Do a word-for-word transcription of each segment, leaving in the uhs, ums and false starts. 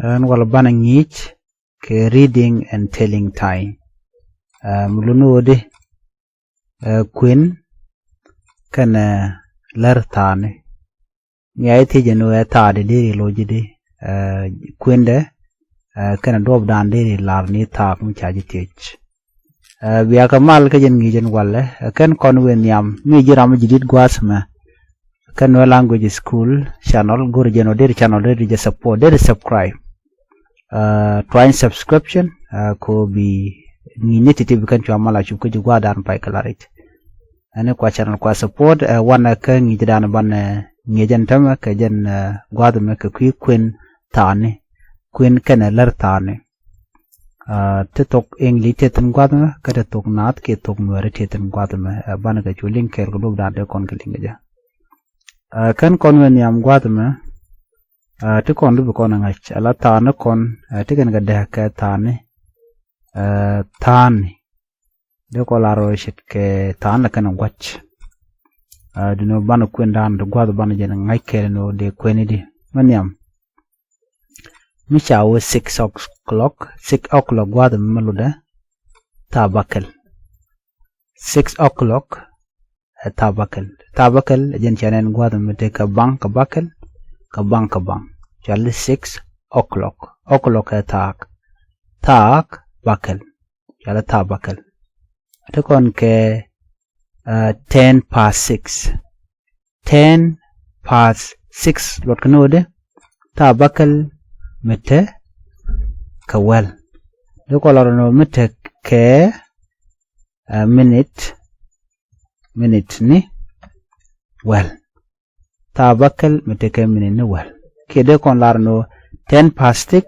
Ɛn walɛ banɛ ŋi̱i̱c kɛ reading and telling time. Ɛ, mi luni ɣöö di, ɛ, kuën kɛnɛ lär thaani. Mi a i̱ thiec ɛn ɣöö ɛ thaadi deri lo̱c di, ɛ, kuëndɛ, ɛ, kɛnɛ duɔ̱ɔ̱pdan deri lar ni thaak mi ca ji̱ thiec. Ɛ, bia kɛ mal kä jɛn ŋi̱i̱c ɛn walɛ, ɛ, kɛn kɔn wëë nhiam mi ji̱ ram mi ji̱ di̱t gua̱a̱th mɛ. Kä Nuer Language School channel, go̱ri jɛn ɔ deri channel deri jɛ support, deri subscribe. Ɛ, tuany subscription, ɛ, ko bi ŋi̱i̱c ni ti̱ti̱ bi kɛn cua mal a cup kä ji̱ gua̱a̱thdan pay kɛ la̱ric. Ɛn ni kua channel kua support, ɛ, wanɛ kä ŋi̱i̱cdan banɛ ŋi̱i̱c ɛn tämɛ kɛ jɛn, ɛ, gua̱a̱th mɛ kɛ kui̱ kuën thaani, kuën kɛnɛ lär thaani. Ɛ, ti thok English tëë thi̱n gua̱a̱th mɛ, kä ti thok naath kiɛ thok Nuɛɛri tëë thi̱n gua̱a̱th mɛ, ɛ, banɛ kɛ cu liŋ kɛɛl kɛ duɔ̱pdan dee kɔn kɛ liŋ kɛ jɛ. Ɛ, kɛn kɔn wëë nhiam gua̱a̱th mɛ, ɛ, ti kɔn dupi kɔn ɛ ŋa̱c, ɛ la thaani kɔn, ɛ, ti kɛn kɛ dee kɛ thaani, ɛ, thaani. Dee kɔn lar rɔ ce̱tkɛ thaani la kɛn ɛ gua̱c. Ɛ, duundɛ banɛ kuëndan ti gua̱a̱th banɛ jɛn ŋa̱c kɛɛl ni ɣöö dee kuëni di. Mɛ nhiam. Mi ca wee six o'clock, six o'clock gua̱a̱th mi lotdɛ, thaak bäkɛl. Six o'clock, ɛ thaak bäkɛl. Thaak bäkɛl, ɛ jɛn ca nɛn gua̱a̱th mi te kɛ baŋ kɛ bäkɛl, kɛ baŋ kɛ baŋ. Cɔali six o'clock. O'clock ɛ thaak. Thaak bäkɛl. Cɔali thaak bäkɛl. Ti kɔn kɛ, ɛ, ten past six. Ten past six luɔt kɛ ni ɣöö di thaak bäkɛl mi te kɛ wäl. Di kɔn lar ni ɣöö mi te kɛ, ɛ, minit, minit ni wäl. Thaak bäkɛl mi te kɛ minit ni wäl. Kiɛ dee kɔn lar ni ɣöö ten past six,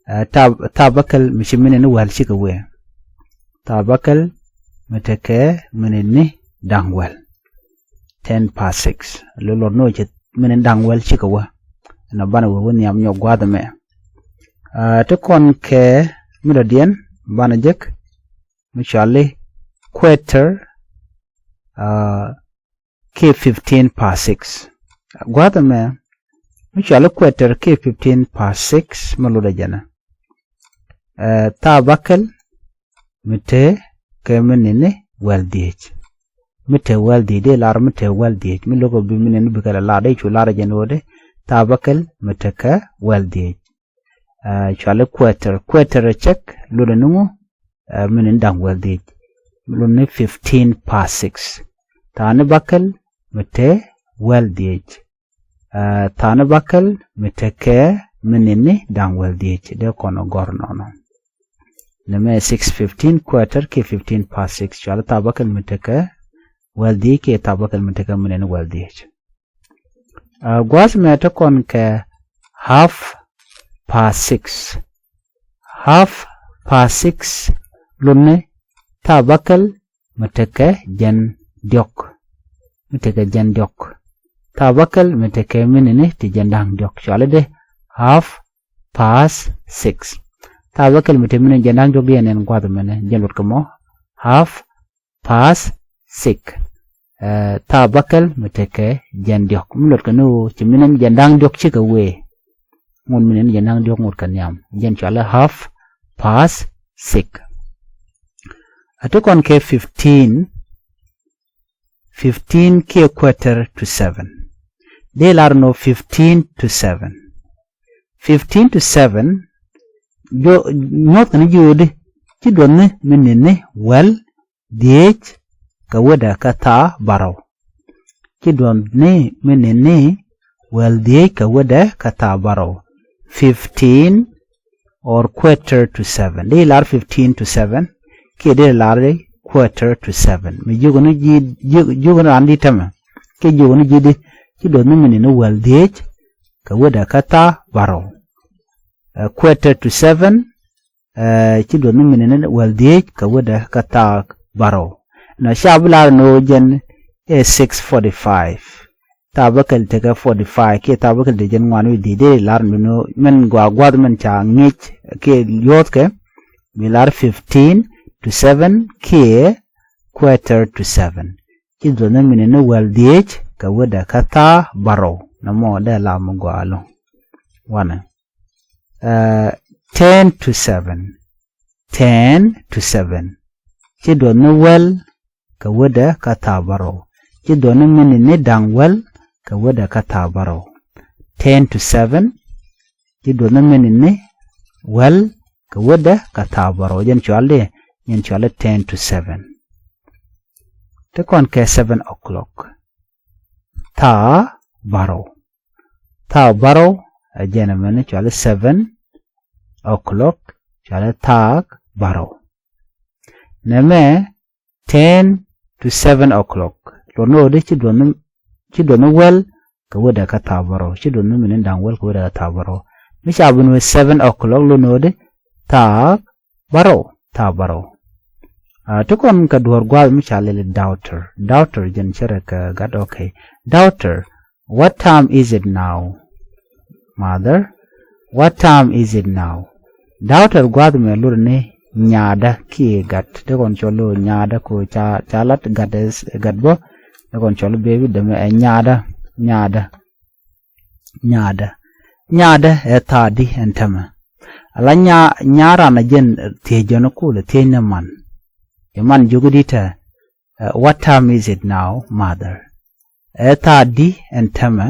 ɛ, thaak, thaak bäkɛl mi ci minit ni wäl cikɛ wee. Thaak bäkɛl mi te kɛ minit ni da̱ŋ wäl. Ten past six. Luɔt ni ɣöö ci minit ni da̱ŋ wäl cikɛ wee. Ɛn ɔ banɛ wee wä nhiam nyɔk gua̱a̱th ɛmɛ. Ɛ, ti kɔn kɛ mi dɔ̱diɛn banɛ jek mi cɔali quarter, ɛ, kiɛ fifteen past six. Gua̱a̱th ɛmɛ mi cɔali quarter kiɛ fifteen past six mi lotdɛ jɛn ɛ, ɛ, thaak bäkɛl mi te kɛ minit ni wäl dhieec. Mi te wäl dhieec, dee lar mi te wäl dhieec. Mi lo̱k ɛ bi minit ni bikɛ lɛ lar, dee cu lar ɛ jɛn ɣöö di thaak bäkɛl mi te kɛ wäl dhieec. Ɛ, cɔali quarter. Quarter ɛ cɛk lotdɛ ni ŋu, ɛ, minit ni da̱ŋ wäl dhieec. Mi lotdɛ ni fifteen past six. Thaani bäkɛl mi te wäl dhieec. Ɛ, thaani bäkɛl mi te kɛ minit ni da̱ŋ wäl dhieec. Dee kɔn ɛ gɔ̱r nɔnɔ. Nɛmɛ six fifteen, quarter kiɛ fifteen past six. Cɔali thaak bäkɛl mi te kɛ wäl dhieec kiɛ thaak bäkɛl mi te kɛ minit ni wäl dhieec. Ɛ, gua̱a̱th mɛ te kɔn kɛ half past six. Half past six lotdɛ ni thaak bäkɛl mi te kɛ jiɛn diɔ̱k. Mi te kɛ jiɛn diɔ̱k. Thaak bäkɛl mi te kɛ minit ni ti jiɛn da̱ŋ diɔ̱k. Cɔali di half past six. Thaak bäkɛl mi te minit jiɛn da̱ŋ diɔ̱k di ɛn ɛn gua̱a̱th mɛnɛ jɛn luɔt kɛ mɔ. Half past six. Ɛ, thaak bäkɛl mi te kɛ jiɛn diɔ̱k. Mi luɔt kɛ ni ɣöö ci minit jiɛn da̱ŋ diɔ̱k cikɛ wee. Ŋot minit jiɛn da̱ŋ diɔ̱k ŋot kɛ nhiam. Jɛn cɔali half past six. Ɛ, ti kɔn kɛ fifteen, fifteen kiɛ quarter to seven. Dee lar ni ɣöö fifteen to seven. Fifteen to seven, nyuɔ̱th kɛn ji̱ ɣöö di ci duɔth ni minit ni wäl dhieec kɛ wädɛ kä thaak bärɔw. Ci duɔth ni minit ni wäl dhieec kɛ wädɛ kä thaak bärɔw. Fifteen or quarter to seven. Di lar fifteen to seven kiɛ di lar quarter to seven. Mi jiök ni ji̱, jiök ni raan di tämɛ kiɛ jiök ni ji̱ di ci duɔth ni minit ni wäl dhieec kɛ wädɛ kä thaak bärɔw. Ɛ, quarter to seven, ɛ, ci duɔth ni minit ni wäl dhieec kɛ wädɛ kä thaak bärɔw. Nɔ ca bi lar ni ɣöö jɛn ɛ six forty-five. Thaak bäkɛl tekɛ forty-five kiɛ thaak bäkɛl tekɛ jiɛn ŋuan wi̱i̱ dhieec, dee lar ni ɣöö mɛn gɔaa gua̱a̱th mɛn ca ŋi̱i̱c kiɛ yuɔ̱thkɛ, bi lar fifteen to seven kiɛ quarter to seven. Ci duɔth ni minit ni wäl dhieec kɛ wädɛ kä thaak bärɔw. Nɔmɔ dee lar mi gɔaa ɛlɔ̱ŋ. Wanɛ. uh, ten to seven. Ten to seven. Ci duɔth ni wäl kɛ wädɛ kä thaa bärɔw. Ci duɔth ni minit ni da̱ŋ wäl kɛ wädɛ kä thaa bärɔw. Ten to seven. Ci duɔth ni minit ni wäl kɛ wädɛ kä thaa bärɔw. Jɛn cual di, jɛn cual di ten to seven. Ti kɔn kɛ seven o'clock. Thaa bärɔw. Thaa bärɔw, ɛ jɛn ɛmɛni cual di seven o'clock, cual di thaa bärɔw. Nɛmɛ ten to seven o'clock. Luɔt ni ɣöö di ci duɔth ni, ci duɔth ni wäl kɛ wädɛ kä thaa bärɔw. Ci duɔth ni minit da̱ŋ wäl kɛ wädɛ kä thaa bärɔw. Mi ca ben wee seven o'clock luɔt ni ɣöö di thaa bärɔw, thaa bärɔw. Ah, ti kɔn kɛ duɔ̱ɔ̱r gua̱a̱th mi ca lɛl i̱ daughter. Daughter jɛn cɛ rɛ kɛ gat, okay. Daughter, what time is it now? Mother, what time is it now? Daughter gua̱a̱th mɛ lur ni nyaadä kiɛ gat. Dee kɔn cɔl lo nyaadä ko ca, ca lat gat, gat bä. Dee kɔn cɔl baby dämɛ ɛ nyaadä, nyaadä. Nyaadä. Nyaadä ɛ thaa di ɛn tämɛ. Ala nya, nyaa ran a jɛn thiec jɔn kulɛ thiec ni man. Jɛ man jiök di tɛ, uh, what time is it now, mother? Ɛ thaa di ɛn tämɛ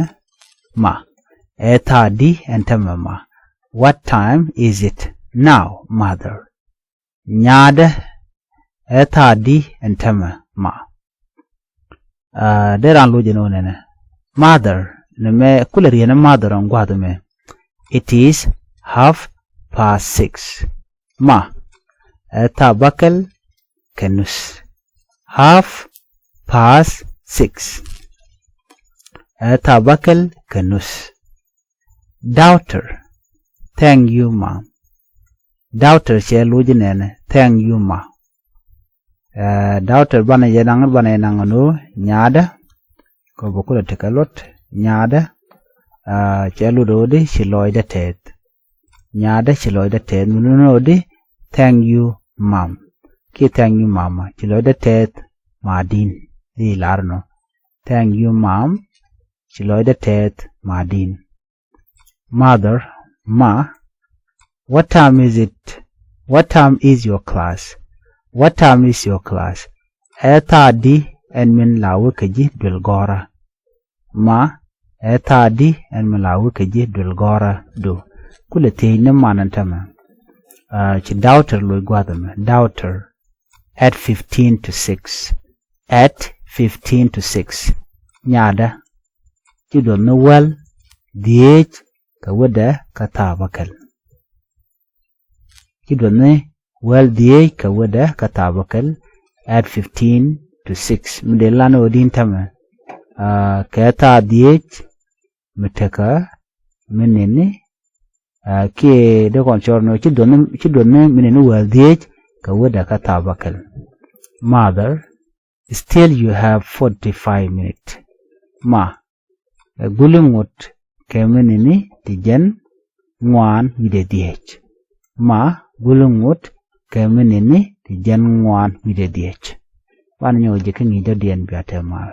ma. Ɛ thaa di ɛn tämɛ ma. What time is it now, mother? Nyaadä ɛ thaa di ɛn tämɛ ma. Ah, dee ran lo̱c ɛn ɣöö nɛnɛ. Mother, nɛmɛ kulɛ riɛn ɛ mother ɛn gua̱a̱th ɛmɛ. It is half past six. Ma, ɛ thaa bäkɛl kɛ nuth. Half past six. Ɛ thaa bäkɛl kɛ nuth. Daughter, thank you, mom. Daughter cɛ lo̱c nɛnɛ, thank you, ma. Eh, daughter banɛ jɛ naŋ, banɛ jɛ naŋ ɛn ɣöö nyaadä. Kɛ bä kulɛ tekɛ luɔt nyaadä. Ah, cɛ lut ɣöö di ci lɔcdä tɛth. Nyaadä ci lɔcdä tɛth. Mi luni ɣöö di thank you, mom. Kiɛ thank you, mama. Ci lɔcdä tɛth, ma din. Di lar nɔ. Thank you, mom. Ci lɔcdä tɛth, ma din. Mother, ma, what time is it? What time is your class? What time is your class? Ɛ thaa di ɛn min la wä kä ji̱ duël gɔ̱rä? Ma, ɛ thaa di ɛn min la wä kä ji̱ duël gɔ̱rä du? Kulɛ thiec ni man ɛn tämɛ. Ah, ci daughter lo̱c gua̱a̱th ɛmɛ. Daughter, at fifteen to six. At fifteen to six. Nyaadä. Ci duɔth ni wäl dhieec kɛ wädɛ kä thaa bäkɛl. Ci duɔth ni wäl dhieec kɛ wädɛ kä thaa bäkɛl. At fifteen to six. Mi dee lan ɣöö din tämɛ, ah, kɛ thaa dhieec mi tekä minit ni, ah, kiɛ dee kɔn cɔr ni ci duɔth ni, ci duɔth ni minit ni wäl dhieec kɛ wädɛ kä thaa bäkɛl. Mother, still you have forty-five minutes. Ma, ɛ guli ŋut kɛ minit ni ti jɛn ŋuan wi̱cdɛ dhieec. Ma, guli ŋut kɛ minit ni ti jɛn ŋuan wi̱cdɛ dhieec. Banɛ nyɔk ji̱ kä ŋi̱i̱c dɔ̱diɛn bia te mal.